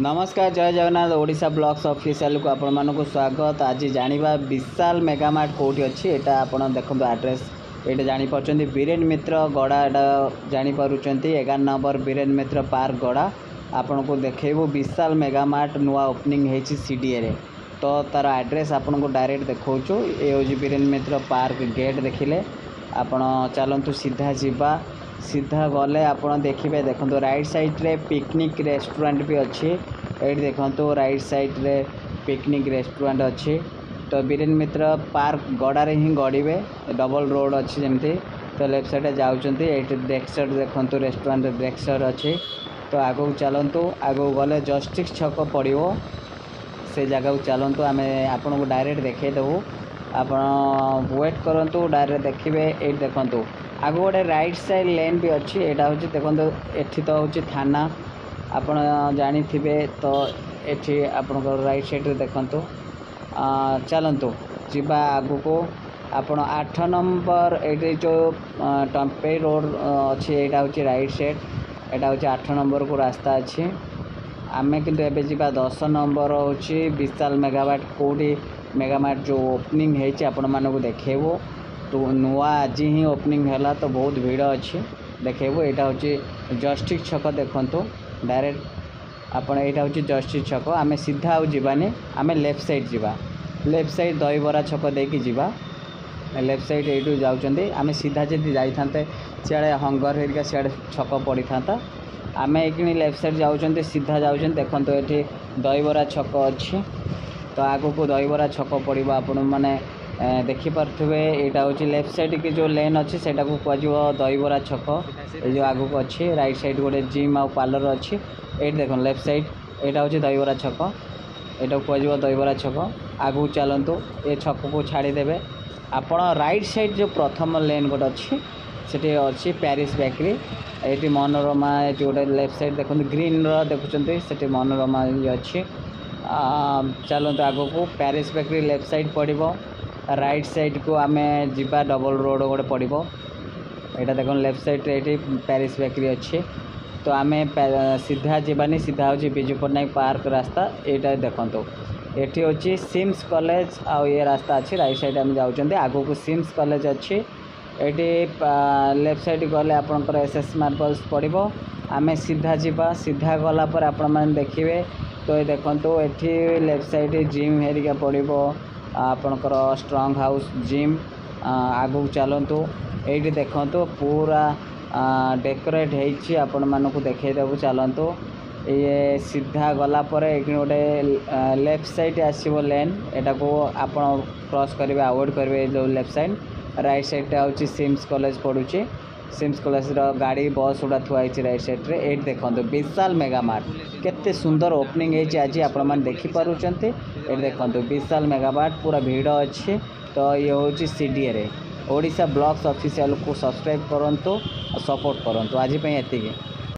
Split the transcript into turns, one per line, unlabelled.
ନମସ୍କାର, ଜୟ ଜଗନ୍ନାଥ। ଓଡ଼ିଶା ବ୍ଲଗ୍ସ ଅଫିସିଆଲକୁ ଆପଣମାନଙ୍କୁ ସ୍ୱାଗତ। ଆଜି ଜାଣିବା ବିଶାଲ ମେଗାମାର୍ଟ କେଉଁଠି ଅଛି। ଏଇଟା ଆପଣ ଦେଖନ୍ତୁ, ଆଡ୍ରେସ୍ ଏଇଟା ଜାଣିପାରୁଛନ୍ତି, ବୀରେନ ମିତ୍ର ଗଡ଼ା। ଏଇଟା ଜାଣିପାରୁଛନ୍ତି, 11 ନମ୍ବର ବୀରେନ ମିତ୍ର ପାର୍କ, ଗଡ଼ା। ଆପଣଙ୍କୁ ଦେଖେଇବୁ ବିଶାଲ ମେଗାମାର୍ଟ ନୂଆ ଓପନିଂ ହେଇଛି ସିଡ଼ିଏରେ, ତ ତାର ଆଡ୍ରେସ୍ ଆପଣଙ୍କୁ ଡାଇରେକ୍ଟ ଦେଖାଉଛୁ। ଏ ହେଉଛି ବୀରେନ ମିତ୍ର ପାର୍କ ଗେଟ୍ ଦେଖିଲେ ଆପଣ। ଚାଲନ୍ତୁ ସିଧା ଯିବା। ସିଧା ଗଲେ ଆପଣ ଦେଖିବେ, ଦେଖନ୍ତୁ, ରାଇଟ୍ ସାଇଡ଼୍ରେ ପିକନିକ୍ ରେଷ୍ଟୁରାଣ୍ଟ ବି ଅଛି। ଏଇଠି ଦେଖନ୍ତୁ, ରାଇଟ୍ ସାଇଡ଼୍ରେ ପିକନିକ୍ ରେଷ୍ଟୁରାଣ୍ଟ ଅଛି। ତ ବୀରେନ ମିତ୍ର ପାର୍କ ଗଡ଼ାରେ ହିଁ ଗଡ଼ିବେ, ଡବଲ୍ ରୋଡ଼ ଅଛି ଯେମିତି, ତ ଲେଫ୍ଟ ସାଇଡ଼୍ରେ ଯାଉଛନ୍ତି। ଏଇଠି ବ୍ୟାକ୍ ସାଇଡ଼୍ ଦେଖନ୍ତୁ, ରେଷ୍ଟୁରାଣ୍ଟ ବ୍ୟାକ୍ ସାଇଡ଼୍ ଅଛି। ତ ଆଗକୁ ଚାଲନ୍ତୁ। ଆଗକୁ ଗଲେ ଜଷ୍ଟିସ୍ ଛକ ପଡ଼ିବ, ସେ ଜାଗାକୁ ଚାଲନ୍ତୁ। ଆମେ ଆପଣଙ୍କୁ ଡାଇରେକ୍ଟ ଦେଖେଇଦେବୁ, ଆପଣ ୱେଟ୍ କରନ୍ତୁ, ଡାଇରେକ୍ଟ ଦେଖିବେ। ଏଇଠି ଦେଖନ୍ତୁ, ଆଗକୁ ଗୋଟେ ରାଇଟ୍ ସାଇଡ଼୍ ଲେନ୍ ବି ଅଛି। ଏଇଟା ହେଉଛି, ଦେଖନ୍ତୁ, ଏଠି ତ ହେଉଛି ଥାନା, ଆପଣ ଜାଣିଥିବେ। ତ ଏଠି ଆପଣଙ୍କର ରାଇଟ୍ ସାଇଡ଼୍ରେ ଦେଖନ୍ତୁ। ଚାଲନ୍ତୁ ଯିବା ଆଗକୁ। ଆପଣ 8 ନମ୍ବର, ଏଇଠି ଯେଉଁ ଟମ୍ପେଇ ରୋଡ଼ ଅଛି, ଏଇଟା ହେଉଛି ରାଇଟ୍ ସାଇଡ଼୍। ଏଇଟା ହେଉଛି 8 ନମ୍ବରକୁ ରାସ୍ତା ଅଛି। ଆମେ କିନ୍ତୁ ଏବେ ଯିବା 10 ନମ୍ବର ହେଉଛି ବିଶାଲ ମେଗାମାର୍ଟ। କେଉଁଠି ମେଗାମାର୍ଟ ଯେଉଁ ଓପନିଂ ହେଇଛି, ଆପଣମାନଙ୍କୁ ଦେଖେଇବୁ। ତ ନୂଆ ଆଜି ହିଁ ଓପନିଂ ହେଲା, ତ ବହୁତ ଭିଡ଼ ଅଛି, ଦେଖେଇବୁ। ଏଇଟା ହେଉଛି ଜଷ୍ଟିସ୍ ଛକ। ଦେଖନ୍ତୁ ଡାଇରେକ୍ଟ ଆପଣ, ଏଇଟା ହେଉଛି ଜଷ୍ଟିସ୍ ଛକ। ଆମେ ସିଧା ଆଉ ଯିବାନି, ଆମେ ଲେଫ୍ଟ ସାଇଡ଼୍ ଯିବା। ଲେଫ୍ଟ ସାଇଡ଼୍ ଦହିବରା ଛକ ଦେଇକି ଯିବା। ଲେଫ୍ଟ ସାଇଡ଼୍ ଏଇଠୁ ଯାଉଛନ୍ତି। ଆମେ ସିଧା ଯଦି ଯାଇଥାନ୍ତେ, ସିଆଡ଼େ ହଙ୍ଗର ହେରିକା ସିଆଡ଼େ ଛକ ପଡ଼ିଥାନ୍ତା। ଆମେ ଏଇଖିଣି ଲେଫ୍ଟ ସାଇଡ଼୍ ଯାଉଛନ୍ତି, ସିଧା ଯାଉଛନ୍ତି। ଦେଖନ୍ତୁ, ଏଠି ଦହିବରା ଛକ ଅଛି। ତ ଆଗକୁ ଦହିବରା ଛକ ପଡ଼ିବ, ଆପଣମାନେ ଦେଖିପାରୁଥିବେ। ଏଇଟା ହେଉଛି ଲେଫ୍ଟ ସାଇଡ଼୍ କି ଯେଉଁ ଲେନ୍ ଅଛି, ସେଇଟାକୁ କୁହାଯିବ ଦହିବରା ଛକ। ଏଇ ଯେଉଁ ଆଗକୁ ଅଛି ରାଇଟ୍ ସାଇଡ଼୍ ଗୋଟେ ଜିମ୍ ଆଉ ପାର୍ଲର ଅଛି। ଏଇଠି ଦେଖନ୍ତୁ, ଲେଫ୍ଟ ସାଇଡ଼୍ ଏଇଟା ହେଉଛି ଦହିବରା ଛକ। ଏଇଟାକୁ କୁହାଯିବ ଦହିବରା ଛକ। ଆଗକୁ ଚାଲନ୍ତୁ। ଏ ଛକକୁ ଛାଡ଼ିଦେବେ ଆପଣ, ରାଇଟ୍ ସାଇଡ଼୍ ଯେଉଁ ପ୍ରଥମ ଲେନ୍ ଗୋଟେ ଅଛି, ସେଠି ଅଛି ପ୍ୟାରିସ୍ ବେକରୀ। ଏଇଠି ମନୋରମା, ଏଠି ଗୋଟେ ଲେଫ୍ଟ ସାଇଡ଼୍ ଦେଖନ୍ତୁ, ଗ୍ରୀନ୍ର ଦେଖୁଛନ୍ତି, ସେଠି ମନୋରମା ଇଏ ଅଛି। ଚାଲନ୍ତୁ ଆଗକୁ। ପ୍ୟାରିସ୍ ବେକରୀ ଲେଫ୍ଟ ସାଇଡ଼୍ ପଡ଼ିବ। ରାଇଟ୍ ସାଇଡ଼୍କୁ ଆମେ ଯିବା, ଡବଲ୍ ରୋଡ଼ ଗୋଟେ ପଡ଼ିବ। ଏଇଟା ଦେଖନ୍ତୁ, ଲେଫ୍ଟ ସାଇଡ଼୍ରେ ଏଇଠି ପ୍ୟାରିସ୍ ବେକରୀ ଅଛି। ତ ଆମେ ସିଧା ଯିବାନି, ସିଧା ହେଉଛି ବିଜୁ ପଟ୍ଟନାୟକ ପାର୍କ ରାସ୍ତା। ଏଇଟା ଦେଖନ୍ତୁ, ଏଠି ଅଛି ସିମ୍ସ କଲେଜ ଆଉ ଇଏ ରାସ୍ତା ଅଛି। ରାଇଟ୍ ସାଇଡ଼୍ ଆମେ ଯାଉଛନ୍ତି, ଆଗକୁ ସିମ୍ସ କଲେଜ ଅଛି। ଏଇଠି ଲେଫ୍ଟ ସାଇଡ଼୍ ଗଲେ ଆପଣଙ୍କର ଏସ୍ ଏସ୍ ମାର୍ବଲ୍ସ ପଡ଼ିବ। ଆମେ ସିଧା ଯିବା। ସିଧା ଗଲା ପରେ ଆପଣମାନେ ଦେଖିବେ, ତ ଏ ଦେଖନ୍ତୁ, ଏଠି ଲେଫ୍ଟ ସାଇଡ଼୍ ଜିମ୍ ହେରିକା ପଡ଼ିବ ଆପଣଙ୍କର, ଷ୍ଟ୍ରଙ୍ଗ ହାଉସ୍ ଜିମ୍। ଆଗକୁ ଚାଲନ୍ତୁ। ଏଇଠି ଦେଖନ୍ତୁ, ପୁରା ଡେକୋରେଟ୍ ହେଇଛି, ଆପଣମାନଙ୍କୁ ଦେଖେଇଦେବୁ। ଚାଲନ୍ତୁ। ଇଏ ସିଧା ଗଲା ପରେ ଏଇଠି ଗୋଟେ ଲେଫ୍ଟ ସାଇଡ଼୍ ଆସିବ ଲେନ୍। ଏଟାକୁ ଆପଣ କ୍ରସ୍ କରିବେ, ଆଭଏଡ଼ କରିବେ ଏ ଯେଉଁ ଲେଫ୍ଟ ସାଇଡ଼୍। ରାଇଟ୍ ସାଇଡ଼୍ଟା ହେଉଛି ସିମ୍ସ କଲେଜ ପଡ଼ୁଛି। ସିମ୍ସ କଲେଜର ଗାଡ଼ି, ବସ୍ ଗୁଡ଼ା ଥୁଆ ହେଇଛି ରାଇଟ୍ ସାଇଡ଼୍ରେ। ଏଇଠି ଦେଖନ୍ତୁ, ବିଶାଲ ମେଗାମାର୍ଟ କେତେ ସୁନ୍ଦର ଓପନିଂ ହେଇଛି ଆଜି, ଆପଣମାନେ ଦେଖିପାରୁଛନ୍ତି। ଏଇଠି ଦେଖନ୍ତୁ, ବିଶାଲ ମେଗାମାର୍ଟ, ପୁରା ଭିଡ଼ ଅଛି। ତ ଇଏ ହେଉଛି ସିଡ଼ିଏରେ। ଓଡ଼ିଶା ବ୍ଲଗ୍ସ ଅଫିସିଆଲକୁ ସବସ୍କ୍ରାଇବ୍ କରନ୍ତୁ ଆଉ ସପୋର୍ଟ କରନ୍ତୁ। ଆଜି ପାଇଁ ଏତିକି।